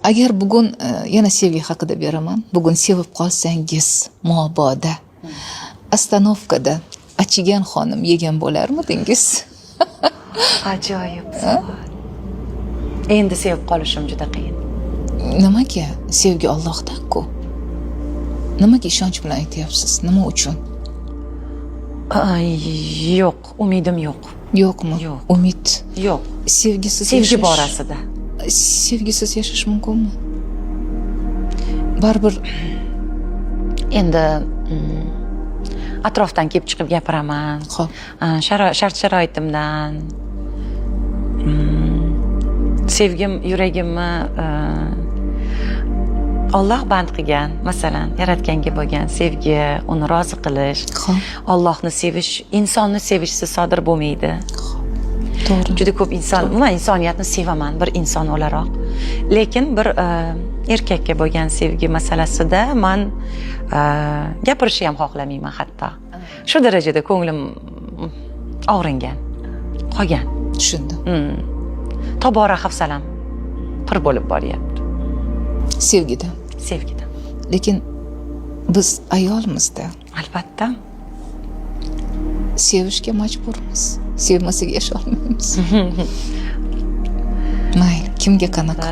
Agar bugun yana sevgi haqida beraman. Bugun sevib qolsangiz, mabodo остановка da achigan xonim yegan bo'larmidingiz? Ajoyib savol. Endi sevib qolishim juda qiyin. Nimaga? Sevgi Ollohdan-ku. Nimaga ishonch bilan aytyapsiz? Nima uchun? Ay, yo'q, umidim yo'q. Yo'qmi? Yo'q. Umid? Yo'q. Sevgisiz Sevgi yashash borasida. Sevgisiz yashash mumkinmi baribir? Endi atrofdan kelib chiqib gapiraman. Shart sharoitimdan. Sevgim yuragimni Olloh band qilgan, masalan, yaratganga bo'lgan sevgi, uni rozi qilish, Ollohni sevish, insonni sevishsiz sodir bo'lmaydi. To'g'ri. Juda ko'p inson, umuman insoniyatni sevaman bir inson o'laroq, lekin bir erkakka bo'lgan sevgi masalasida man gapirishni ham xohlamayman hatto. Shu darajada ko'nglim og'ringan qolgan. Tushundim. Tobora hafsalam pir bo'lib boryapti. Sevgidan. Sevgidan. Lekin biz ayolmizda. Albatta. Sevishga majburmiz, sevmasak yasholmaymiz. Mayli, kimga qanaqa.